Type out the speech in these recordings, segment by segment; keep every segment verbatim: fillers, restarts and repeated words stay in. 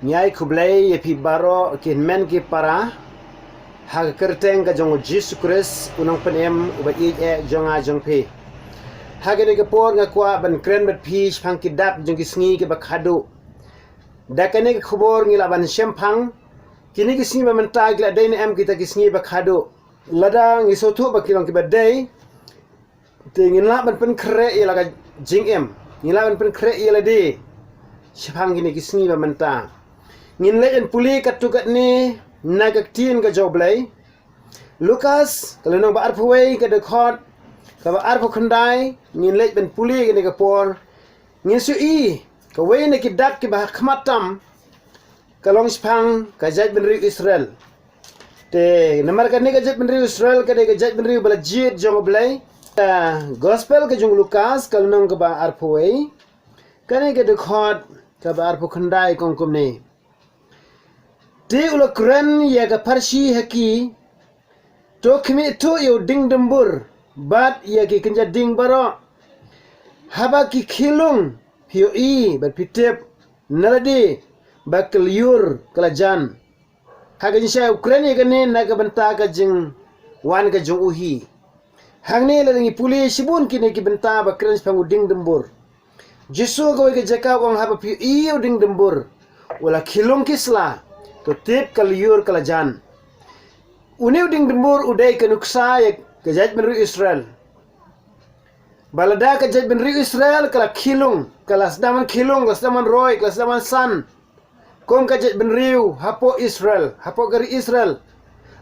Ngi ai khublei ïa phi baroh ki hynmen ki para ha ka kyrteng ka jong u Jisu Khrist u nongpynim uba ïeit eh jong nga jong phi. Ha kane ka por nga kwah ban kren bad phi shaphang ki dak jong ki sngi kiba khadduh. Da kane ka khubor ngi lah ban shemphang kine ki sngi ba mynta ki la dei ne em kita ki sngi ba khadduh. Lada ngi sngewthuh ba ki long kiba dei, te ngin lah ban pynkhreh ïa la ka jingim, ngin lah ban pynkhreh ïa lade shaphang kine ki sngi ba mynta. Ngin leit ban pule katto katne na ka ktien ka jong u Blei. Lukas ka lynnong ba arphew wei ka dkhot kaba arphew khyndai, ngin leit ban pule kane ka por. Ngin shu i kawei na ki dak kiba ha khmat tam ka long shaphang ka jaitbynriew Israel. Te namar kane ka jaitbynriew Israel ka dei ka jaitbynriew ba la jied jong u Blei. Ka gospel ka jong u Lukas ka lynnong kaba arphew wei, kane ka dkhot kaba arphew khyndai ka ong kumne. Te u la kren ïa ka pharshi ha ki, to khmih thuh ïa u dieng dymbur bad ïa ki kynja dieng baroh. Haba ki khie lung phi ïohi bad phi tip na lade ba ka lyiur ka la jan. Ha ka jingshisha u kren ïa kane na ka bynta ka jingwan ka jong u hi. Hangne lada ngi pule shibun kine ki bynta ba kren shaphang u dieng dymbur. Jisu kawei ka jaka u ong haba phi ïohi u dieng dymbur u la khie lung khie sla, to tip ka lyiur ka la jan. Une u dieng dymbur u dei ka nuksa ïa ka jaitbynriew Israel. Ba lada ka jaitbynriew Israel ka la khie lung, ka la sdang ban khie lung, ka la sdang ban roi, ka la sdang ban san kum ka jaitbynriew hapoh Israel, hapoh ka ri Israel.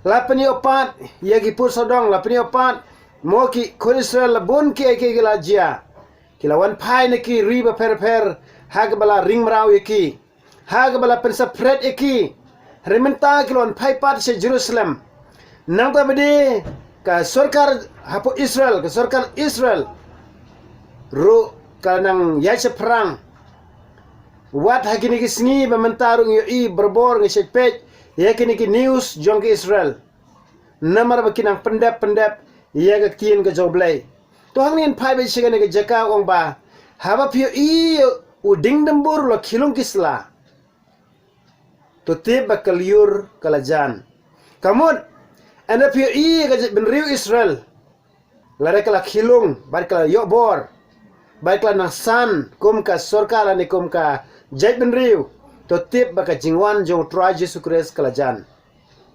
La pynïoh pat ïa ki pud sawdong, la pynïoh pat mo ki khun Israel la bun kiei kiei ki la jia. Ki la wan phai na ki ri bapher bapher ha kaba la ring mraw ïa ki, ha kaba la pynsaphriang ïa ki. Hynrei mynta ki la wan phai pat sha Jerusalem. Nangta bad ka sorkar hapoh Israel, ka sorkar Israel ruh ka nang ïaid shaphrang. Wat ha kine ki sngi ba mynta ruh ngi ïohi barabor, ngi shait peit ïa kine ki news jong ki Israel. Namar ba ki nang pyndep pyndep ïa ka ktien ka jong u Blei. To hangne ngin phai beit sha kane ka jaka u ong ba haba phi ïohi u dieng dymbur u la khie lung khie sla, to tip ba ka lyiur ka la jan. Ka mut, ynda phi ïohi ïa ka jaitbynriew Israel, lada ka la khie lung bad ka la ïoh bor bad ka la nang san kum ka sorkar lane kum ka jaitbynriew, to tip ba ka jingwan jong u Trai Jisu Khrist ka la jan.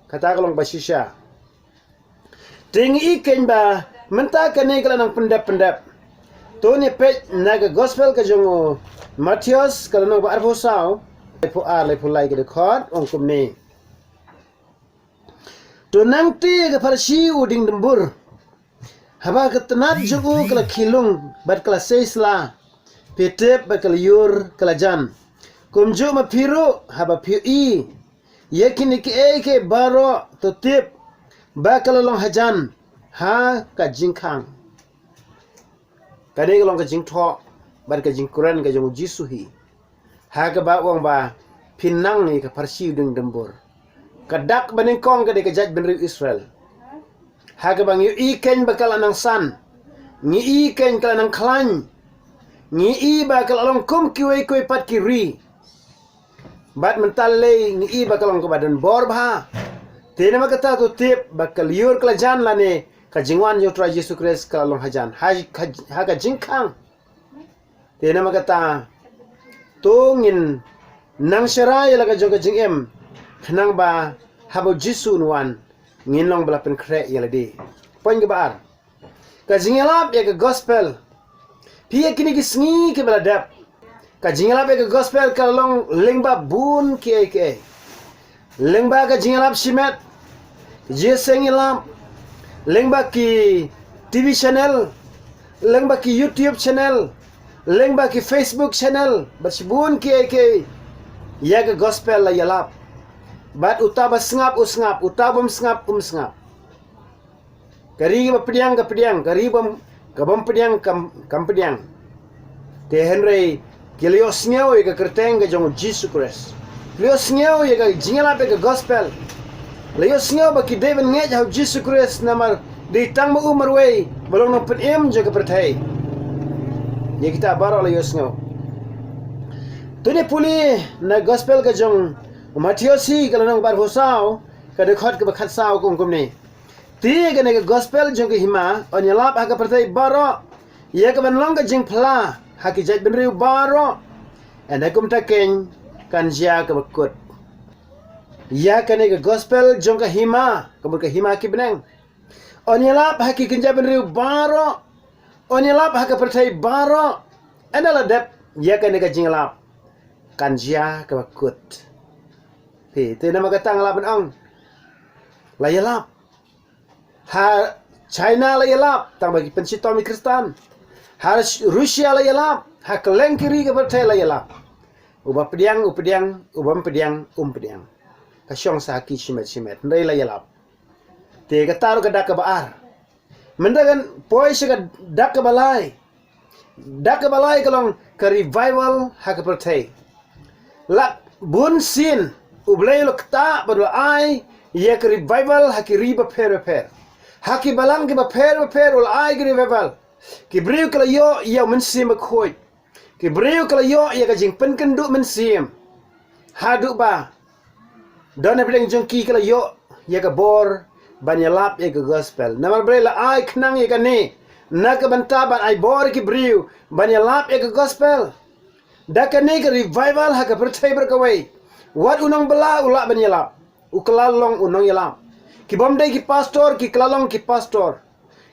Kata ka long ba shisha. Te ngi i keiñ ba mynta kane ka la nang pyndep pyndep. To ngin peit na ka gospel ka jong u Mathaios ka lynnong ba arphew saw, laiphew ar, laiphew lai ka dkhot, u ong kumne. To nangta ka pharshi u dieng dymbur, haba ka tnat jong u ka la khie lung bad ka la sei sla, phi tip ba ka lyiur ka la jan. Kumjuh ma phi ruh haba phi ïohi ïa kine kiei kiei baroh, to tip ba ka la long hajan ha ka jingkhang. Kane ka long ka jingthoh bad ka jingkren ka jong u Jisu hi, ha kaba u ong ba phin nang ïa ka pharshi u dieng dymbur. Ka dak ba nyngkong ka dei ka jaitbynriew Israel. Ha kaba ngi ïohi keiñ ba ka la nang san, ngi i keiñ ka la nang khlaiñ, ngi i ba ka la long kum kiwei kiwei pat ki ri. Bad mynta lei ngi i ba ka long kaba don bor bha. Te namar kata to tip ba ka lyiur ka la jan lane ka jingwan jong u Trai Jisu Khrist ka la long hajan ha, ha, ha ka jingkhang. Te namar kata to ngin nang shara ïa la ka jong ka jingim, khnang ba haba u Jisu un wan ngin long ba la pynkhreh ïa lade. Point kaba ar, ka jingïalap ïa ka gospel. Phi ïa kine ki sngi kiba la dep, ka jingïalap ïa ka gospel ka la long lyngba bun kiei kiei. Lyngba ka jingïalap shimet, ka jingïaseng ïalap, lyngba ki T V channel, lyngba ki YouTube channel, lyngba ki Facebook channel, bad shibun kiei kiei ïa ka gospel la ïalap. Bad uta ba sngap u sngap, uta bym sngap um sngap. Ka ri ba pdiang ka pdiang, ka ri bym, ka bym pdiang kam, kam pdiang. Te hynrei ki la ïohsngew ïa ka kyrteng ka jong u Jisu Khrist. Ki la ïohsngew ïa ka jingïalap ïa ka gospel. La ïohsngew ba ki dei ban ngeit ha u Jisu Khrist namar dei tang ma u marwei ba long nongpynim jong ka pyrthei. Ïa kita baroh la ïohsngew. To ngin pule na gospel ka jong u Mathaios hi, ka lynnong ba arphew saw, ka dkhot kaba khatsaw, ka ong kumne. Te kane ka gospel jong ka hima yn ïalap ha ka pyrthei baroh ïa kaban long ka jingphla ha ki jaitbynriew baroh. Hynrei kumta keiñ kan jia kaba kut ïa kane ka gospel jong ka hima, ka mut ka hima ki bneng. Yn ïalap ha ki kynja bynriew baroh, yn ïalap ha ka pyrthei baroh. Hynda la dep ïa kane ka jingïalap, kan jia kaba kut. Phi, te namar kata nga lah ban ong, la ïalap. Ha China la ïalap, tang ba ki pynshitom ïa ki Khristan. Ha Russia la ïalap, ha kylleng ki ri ka pyrthei la ïalap. Uba pdiang u pdiang, uba ym pdiang um pdiang. Ka shong sa ha ki shimet shimet, hynrei la ïalap. Te kata ruh ka dak kaba ar. Mynta ngan poi sha ka dak kaba lai. Dak kaba lai ka long ka revival ha ka pyrthei. La bun sien U Blei u la ktah bad u la ai ïa ka revival ha ki ri bapher bapher. Ha ki balang ki bapher bapher u la ai ka revival. Ki briew ki la ïoh ïa u Mynsiem Bakhuid. Ki briew ki la ïoh ïa ka jingpynkynduh mynsiem. Haduh ba don hapdeng jong ki ki la ïoh ïa ka bor ban ïalap ïa ka gospel. Namar U Blei u la ai khnang ïa kane, na ka bynta ban ai bor ïa ki briew ban ïalap ïa ka gospel. Da kane ka revival ha ka pyrthei baroh kawei, wat u nongbylla u lah ban ïalap. U kylla long u nongïalap. Ki bym dei ki pastor ki kylla long ki pastor.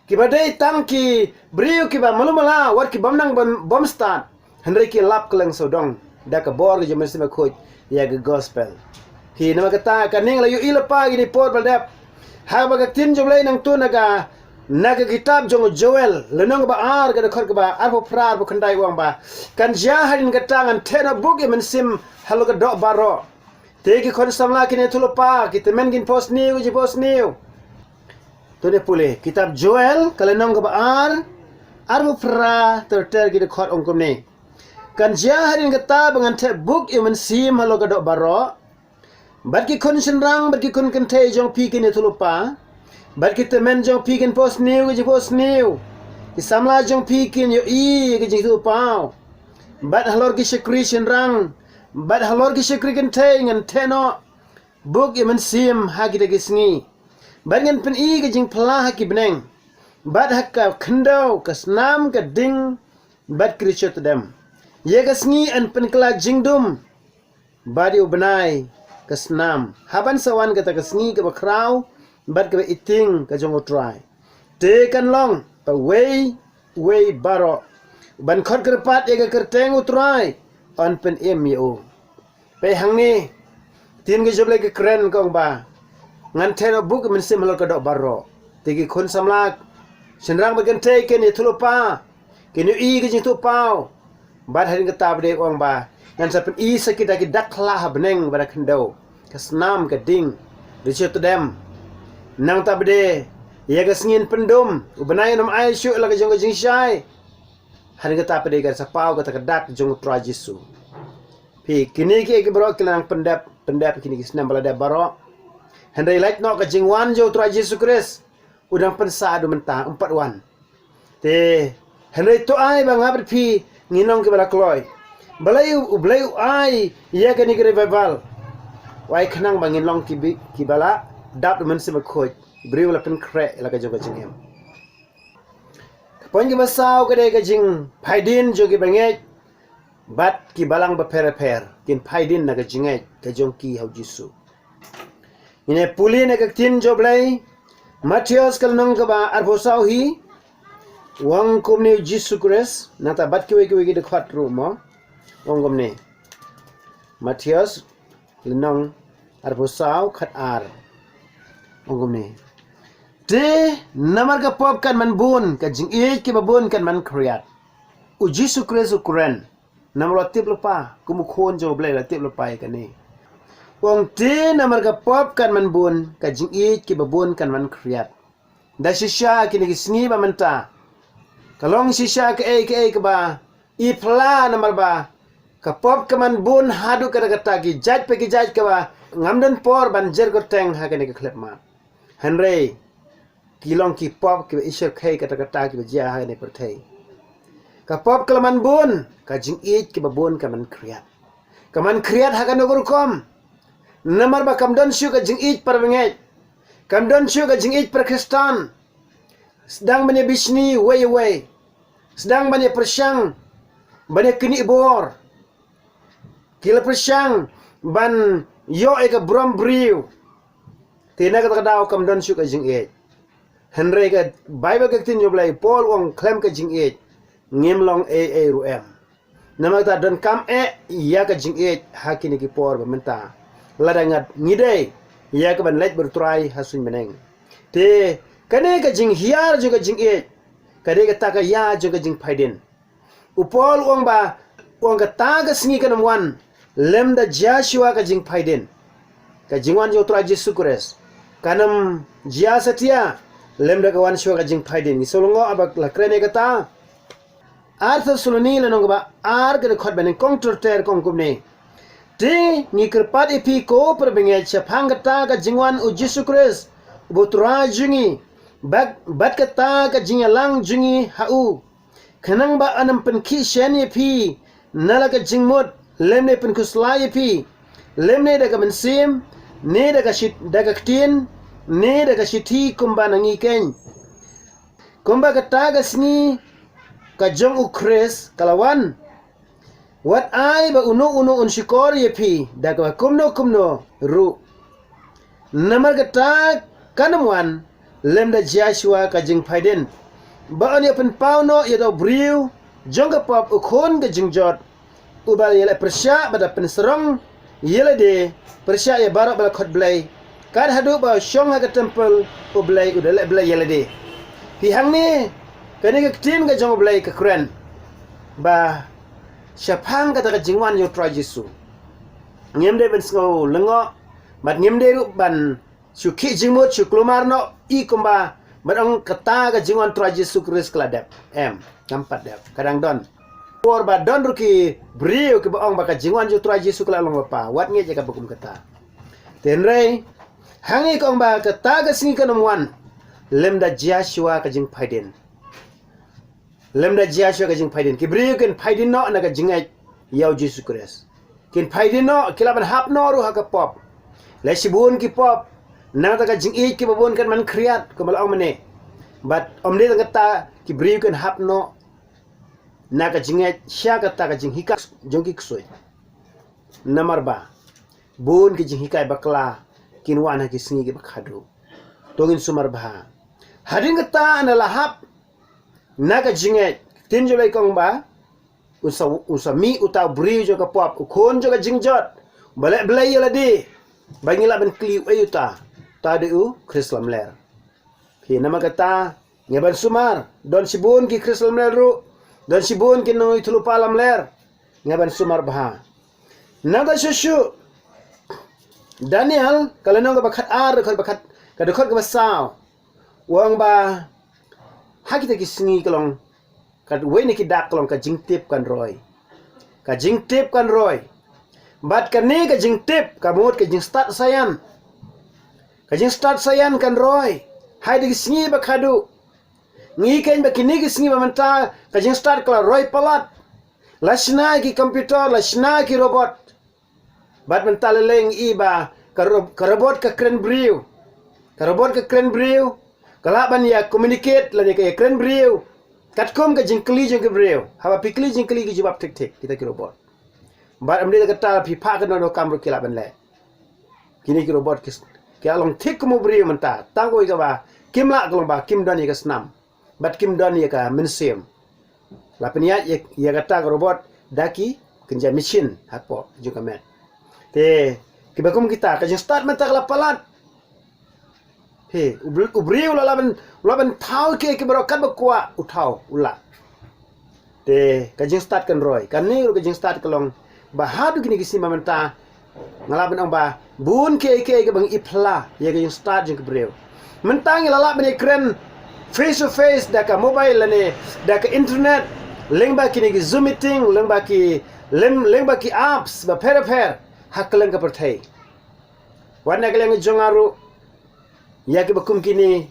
Kiba dei tang ki briew kiba malu mala, wat ki bym nang bym, bym stad, hynrei ki lap kylleng sawdong da ka bor ka jong u Mynsiem Bakhuid ïa ka gospel. Phi, namar kata kane nga la ïohi lypa kine ki por ba la dep. Haba ka ktien jong U Blei nangta na ka, na ka kitab jong u Joel, lynnong kaba ar, ka dkhot kaba arphew phra, arphew khyndai, u ong ba, kan jia hadien kata ngan theh noh buk ïa u Mynsiem halor ka doh baroh. Te ki khun samla kin ïathuhlypa, ki tymmen kin phohsniew, ki jingphohsniew. To ngin pule kitab Joel, ka lynnong kaba ar, arphew phra, ter ter, ki dkhot ong kumne. Kan jia hadien kata ba ngan theh buk ïa u Mynsiem halor ka doh baroh. Bad ki khun shynrang bad ki khun kynthei jong phi kin ïathuhlypa. Bad ki tymmen jong phi kin phohsniew, ki jingphohsniew. Ki samla jong phi kin ïohi ïa ki jingïathuhpaw. Bad halor ki shakri shynrang bad halor ki shakri kynthei ngan theh noh buk ïa u Mynsiem ha kita ki sngi. Bad ngan pyni ka jingphla ha ki bneng, bad ha ka khyndew, ka snam, ka ding, bad ki riewshitom. Ïa ka sngi yn pynkylla jingdum, bad ïa u bnai ka snam, haba sa wan kata ka sngi kaba khraw bad kaba iting ka jong U Trai. Te kan long ba uwei uwei baroh uban khot kyrpad ïa ka kyrteng U Trai yn pynim ïa u. Peit hangne, ktien ka jong U Blei ka kren, ka ong ba, ngan theh noh buk ïa u Mynsiem halor ka doh baroh. Te ki khun samla shynrang bad kynthei kin ïathuhlypa, kin ïohi ïa ka jingïathuhpaw. Bad hadien kata pat de, u ong ba, ngan sa pyni sa kita ki dak khla ha bneng bad ha khyndew, ka snam, ka ding, riewshitom. Nangta pat de, ïa ka sngi yn pyndum, u bnai un ym ai shuh la ka jong ka jingshai. Hadien kata pat de kan sa paw kata ka dak jong U Trai Jisu. Phi, kine kiei kiei baroh ki la nang pyndep pyndep, kine ki snem ba la dep baroh. Hynrei lait noh ka jingwan jong U Trai Jisu Khrist, u dang pynshai haduh mynta, um pat wan. Te hynrei to ai ba nga bad phi ngin long kiba la kloi. Balei U Blei u ai ïa kane ka revival? U ai khnang ba ngin long ki bi, kiba la dap da U Mynsiem Bakhuid, briew ba la pynkhreh ïa la ka jong ka jingim. Ka point kaba saw ka dei ka jingphai dien jong ki bangeit bad ki balang bapher bapher, kin phai dien na ka jingngeit ka jong ki ha U Jisu. Ngin ïa pule na ka ktien jong U Blei, Mathaios ka lynnong kaba arphew saw hi, u ong kumne U Jisu Khrist, nangta bad kiwei kiwei ki dkhot ruh mo, u ong kumne. Mathaios lynnong arphew saw, khat ar. U ong kumne. Te namar ka pop kan man bun, ka jingïeit kiba bun kan man khriat. U Jisu Khrist u kren. Namar u la tip lypa, kum u khun jong U Blei u la tip lypa ïa kane. U ong te namar ka pop kan man bun, ka jingïeit kiba bun kan man khriat. Da shisha kine ki sngi ba mynta, ka long shisha kaei kaei kaba i phla, namar ba ka pop ka man bun haduh katta katta, ki jait pa ki jait, kaba ngam don por ban jer kyrteng ha kane ka khyllipmat. Hynrei ki long ki pop kiba i shyrkhei katta katta kiba jia ha kane ka pyrthei. Ka pop ka la man bun, ka jingïeit kiba bun ka man khriat. Ka man khriat ha kano ka rukom. Namar ba kam don shuh ka jingïeit para bangeit. Kam don shuh ka jingïeit para Khristan. Sdang ban ïa bishni wei wei. Sdang ban ïa pyrshang ban ïa knieh bor. Ki la pyrshang ban ïoh ïa ka burom briew. Te na kata ka daw kam don shuh ka jingïeit. Hynrei ka Baibl ka ktien jong U Blei, Paul u ong khlem ka jingïeit ngim long ei ei ruh em. Namar kata donkam eh ïa ka jingïeit ha kine ki por ba mynta. Lada ngat ngi dei ïa ka ban leit bad U Trai ha suiñ bneng. Te kane ka jinghiar jong ka jingïeit ka dei kata ka ïa jong ka jingphaidien. U Paul u ong ba, u ong kata ka sngi kan ym wan lymda jia shuwa ka jingphaidien. Ka jingwan jong U Trai Jisu Khrist kan ym jia satia lymda ka wan shuwa ka jingphaidien. Ngi sngewlyngngoh ba la kren ïa kata. Ar Thessaloni lynnong kaba ar ka dkhot ba nyngkong ter ter ka ong kumne. Te ngi kyrpad ïa phi ko para bangeit shaphang kata ka jingwan U Jisu Khrist uba U Trai jong ngi, bad, bad kata ka jingïalang jong ngi ha u. Khnang ba yn ym pynkhih shen ïa phi na la ka jingmut, lymne pynkhuslai ïa phi, lymne da ka mynsiem, ne da ka shit, da ka ktien, ne da ka shithi kumba na ngi keiñ. Kumba kata ka sngi ka jong U Khrist ka la wan. Wat ai ba uno uno un shukor ïa phi da kaba kumno kumno ruh. Namar kata kan ym wan lymda jia shuwa ka jingphaidien. Ba yn ïa pynpaw noh ïa uta u briew jong ka pop, u khun ka jingjot, uba ïa la pyrshah bad pynsarong ïa lade, pyrshah ïa baroh ba la khot Blei, kat haduh ba u shong ha ka templ U Blei, u da leh blei ïa lade. Phi, hangne kane ka ktien ka jong U Blei ka kren ba shaphang kata ka jingwan jong U Trai Jisu. Ngim dei ban sngewlyngngoh bad ngim dei ruh ban shu khih jingmut, shu kulmar noh, i kumba ban ong kata ka jingwan Trai Jisu Khrist ka la dep. Em, kam pat dep, ka dang don. Por ba don ruh ki briew kiba ong ba ka jingwan jong U Trai Jisu ka la long lypa. Wat ngeit ïa kaba kum kata. Te hynrei hangne ka ong ba kata ka sngi kan ym wan lymda jia shuwa ka jingphaidien. Lymda jia shuwa ka jingphaidien. Ki briew kin phaidien noh na ka jingngeit ïa U Jisu Khrist. Kin phaidien noh, ki lah ban hap noh ruh ha ka pop. Lei shibun ki pop, nangta ka jingïeit kiba bun kan man khriat, kumba la ong mynne. Bad ym dei tang kata, ki briew kin hap noh na ka jingngeit sha kata ka jinghikai jong ki ksuid. Namar ba bun ki jinghikai bakla kin wan ha ki sngi kiba khadduh. To ngin sumar bha. Hadien kata, ynda la hap na ka jingngeit, ktien jong U Blei ka ong ba un sa, un sa mih uta u briew jong ka pop, u khun jong ka jingjot, ba leh blei ïa lade. Ba ngi lah ban kylli uei uta. Uta dei U Khrist lamler. Phi, namar kata, ngi ban sumar, don shibun ki Khrist lamler ruh, don shibun ki nongïathuhlypa lamler. Ngi ban sumar bha. Nangta shuh shuh, Daniel ka lynnong kaba khatar, dkhot ba khat, ka dkhot kaba saw. U ong ba ha kita ki sngi ka long, kawei na ki dak ka long ka jingtip kan roi. Ka jingtip kan roi. Bad kane ka jingtip ka mut ka jingstad saian. Ka jingstad saian kan roi ha kita ki sngi ba khadduh. Ngi keiñ ba kine ki sngi ba mynta ka jingstad ka la roi palat. La shna ki computer, la shna ki robot. Bad mynta lei lei ngi i ba ka ro-, ka robot ka kren briew. Ka robot ka kren briew. Ka lah ban ïa communicate lane ka ïa kren briew katkum ka jingkylli jong ki briew. Haba phi kylli jingkylli ki jubab thik thik kita ki robot. Bad ym dei kata, phi phah kano kano kam ruh ki lah ban leh. Kine ki robot ki, ki lah long thik kum u briew mynta. Tang kawei kaba kim lah ka long ba kim don ïa ka snam. Bad kim don ïa ka mynsiem. La pynïaid ïa, ïa kata ka robot da ki kynja machine hapoh jong ka met. Te kiba kum kita, ka jingstad mynta ka la palat. He, u br-, u briew u la lah ban, u lah ban thaw kiei kiei baroh katba kwah u thaw, u lah. Te ka jingstad kan roi, kane ruh ka jingstad ka long ba haduh kine ki sngi ba mynta, nga lah ban ong ba bun kiei kiei kiba ngi ïa phylla ïa ka jingstad jong ki briew. Mynta ngi la lah ban ïa kren face to face da ka mobile lane da ka internet, lyngba kine ki Zoom meeting, lyngba ki, lym-, lyngba ki apps bapher bapher ha kylleng ka pyrthei. Wat na ka liang jong nga ruh, ïa kiba kum kine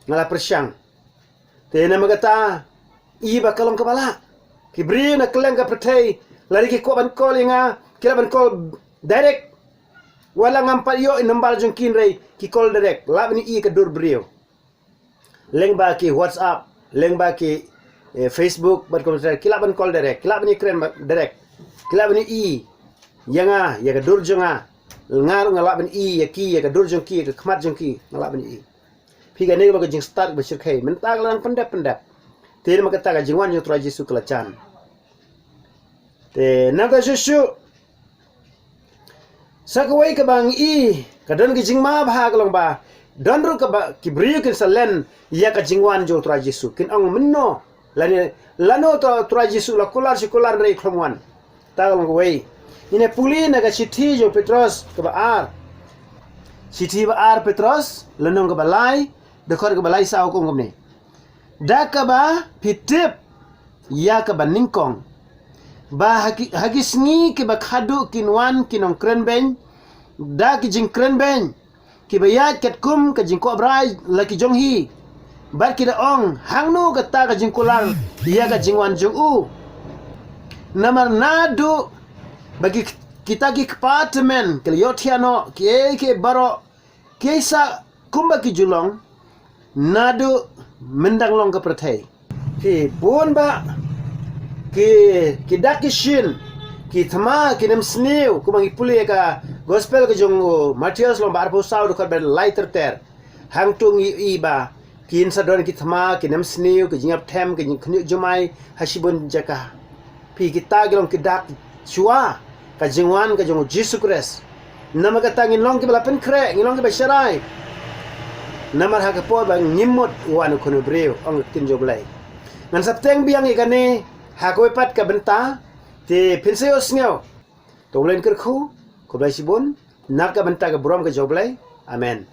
nga la pyrshang. Te namar kata, i ba ka long kaba lah. Ki briew na kylleng ka pyrthei Lada ki kwah ban call ïa nga, ki lah ban call direct. Wat la ngam pat ïoh ïa number jong ki, hynrei ki call direct. Lah ban ïohi ïa ka dur briew. Lyngba ki WhatsApp, lyngba ki, eh, Facebook, bad kumta, ki lah ban call direct, ki lah ban ïakren direct. Ki lah ban ïohi ïa nga, ïa ka dur jong nga. Nga ruh nga lah ban ïohi ïa ki, ïa ka dur jong ki, ïa ka khmat jong ki, nga lah ban ïohi. Phi, kane kaba ka jingstad ba shyrkhei, mynta ka la dang pyndep pyndep. Te namar kata ka jingwan jong U Trai Jisu ka la jan. Te nangta shuh shuh, sa kawei kaba ngi i, ka don ka jingma bha ka long ba don ruh kaba ki briew kin sa len ïa ka jingwan jong U Trai Jisu, kin ong mynno, lane lano U Trai Jisu la kular shi kular, hynrei khlem wan. Ta ka long kawei. Ngin ïa pule na ka shithi jong u Petros kaba ar. Shithi ba ar Petros, lynnong kaba lai, dkhot kaba lai saw, ka ong kumne: Da kaba phi tip ïa kaba nyngkong, ba ha ki, ha ki sngi kiba khadduh kin wan ki nongkrenbeiñ da ki jingkrenbeiñ kiba ïaid katkum ka jingkohbrai la ki jong hi, bad ki da ong: Hangno kata ka jingkular ïa ka jingwan jong u? Namar naduh ba ki, kita ki kpa tymmen ki la ïohthiah noh kiei kiei baroh, kiei sah kumba ki ju long naduh myndang long ka pyrthei. Ki bun bah ki, ki dak ki shin, ki thma, ki nemsniew, kumba ngi pule ïa ka gospel ka jong u Mathaios lynnong ba arphew saw, dkhot ba lai ter ter. Hangto ngi i ba kin sa don ki thma, ki nemsniew, ki jingïap them, ki jingkhynñiuh jumai ha shibun jaka. Phi, kita ki long ki dak shuwa ka jingwan ka jong u Jisu Khrist. Namar kata ngin long kiba la pynkhreh, ngin long kiba sharai. Namar ha ka por ba ngim mut wan u Khun u briew, ong ka ktien jong u Blei. Ngan sa bteng biang ïa kane ha kawei pat ka bynta, te phin sa ïohsngew. To U Blei un kyrkhu, khublei shibun, na ka bynta ka burom ka jong u Blei. Amen.